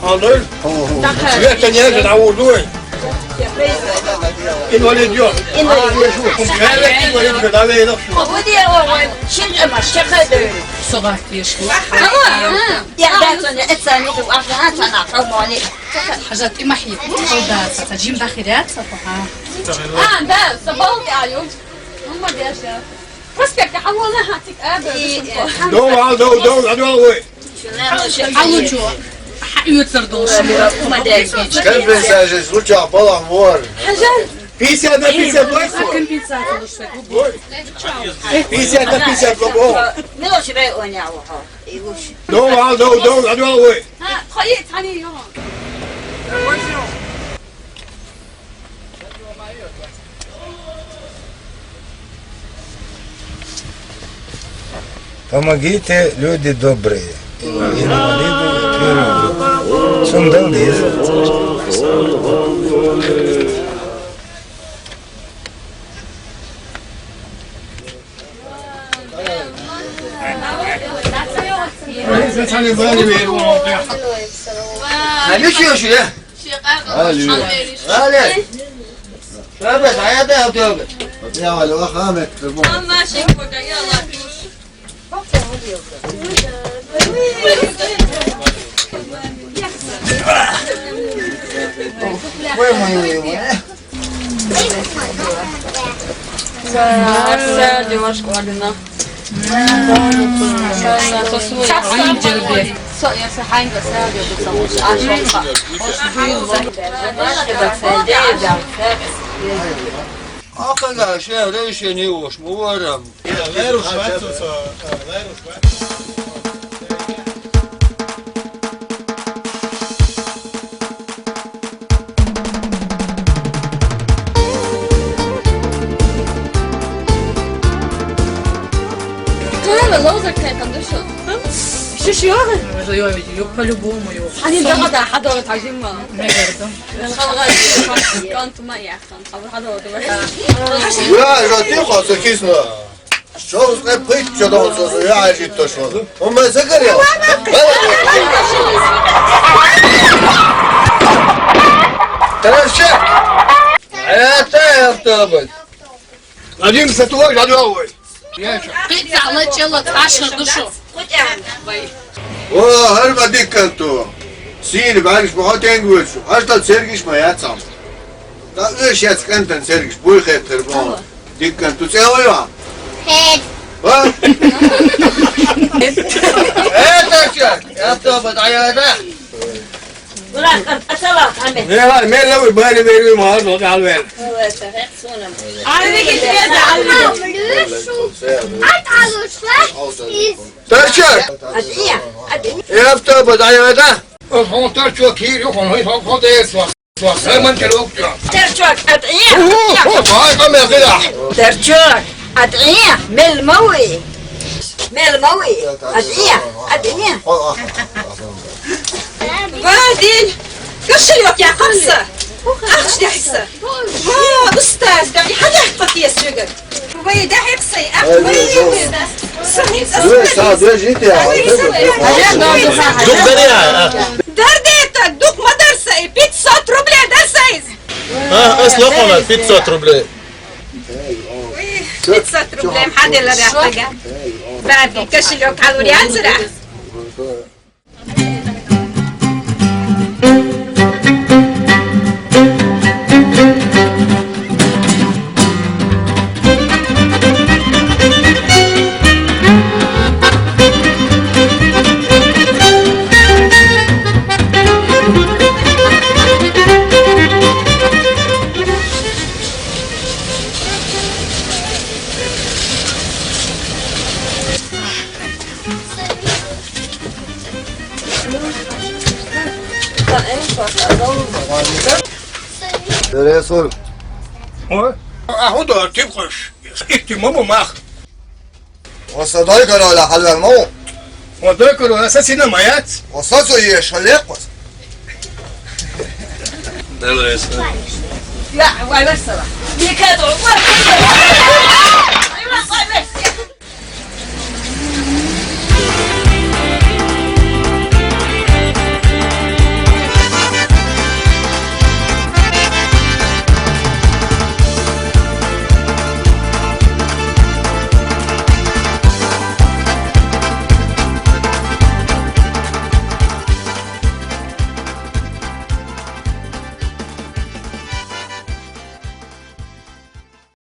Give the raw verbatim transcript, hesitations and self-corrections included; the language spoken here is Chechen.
Алло. Света, не же, на улице. Инвалид, ё. Инвалид. Инвалид, давай, ну. Согъар тешгу. Я даже не это не говорю, а она, она, по-моему. Хьажат, имахьи, хьулдаса, жим дахиряца, хьа. А, да, забыл, аю. Мама, я щас. Проспект, а вон, ага, тик, а, да, да, да. Дом, а, дом, дом, а, дом, ой. Алло, чё? Хьа, юцар долаш. Компенсация случай, балагь мор. Хьажан. Пятьдесят на пятьдесят, давай. Компенсация лучше. Пятьдесят на пятьдесят, бабо. Милош районе, а, вот. Дом, а, дом, дом, а, дом, ой. Ха, хои, тани, ё. Помогите, люди добрые. Инвалиду первой группы. Сундал есть. Алло. Алло. Тёбе, тёбе, тёбе. Я валю, ах, Ахмед, ты мой. Ой, мой, ой, мой. Саша, девушка, Алина. Ахъа гаши решение уж, муварам. Шиш ёгъ? Ё, ё, ё, по-любому, ё. Ани дагъа да хьадагъа тажимма. Мегердам. Халгъа кантма яхан. Абу хьадагъа да. Ё, ё, ты хо, сакисна. Шо узкъе пыт чодон созу, я ажит то шо. Умма закария. Тарашак. Это автобус. Один сатула, жадуавой. Къицала чела ташар душу. О, гьар ма дикканту. Сир бариш ма хатен гушу. Ашта сергиш ма яцам. Та уьш яц кӀантан сергиш, буй хетар бо. Диккан ту цӀе вайва? Хет. Ва? Хет. Хет, ача. Я то бат аяда. Бурак, атала, Ахмед. Не ва, мел лави, бали, бали, ма, до калвел. Али гит, али. Ат алушла. Тарчак. Адия, адия. Я то бат аяда. О, хон тарчак, кир, хон, хон, хон, десва. Саймон Терчок. Терчок, адъя. Вай, ка мезира. Терчок, адъя. Мел мауи. Мел мауи. Адъя, адъя. Вадин. Кошелёк я къамса. Ахш дяхса. Ва, устаз, да, хадя пакия сюгат. Вай, да, хепсай, а, вай, вай, да. Сахи, сахи. Дух даря, а. Дардета, дух мадарса, и пятьсот рублей дарсайз. А, а, слухала, пятьсот рублей. Ой, пятьсот рублей, хадела рятага. Баби, кошелёк, алури анзра. Дересур. О? Аху дор тип хош. Итти маму мах. Оса дай карала халвар мау. О дай карала са сина маяц. Оса со е шалек вас. Дересур. Я, вай, вай, сала. Дикат, вай.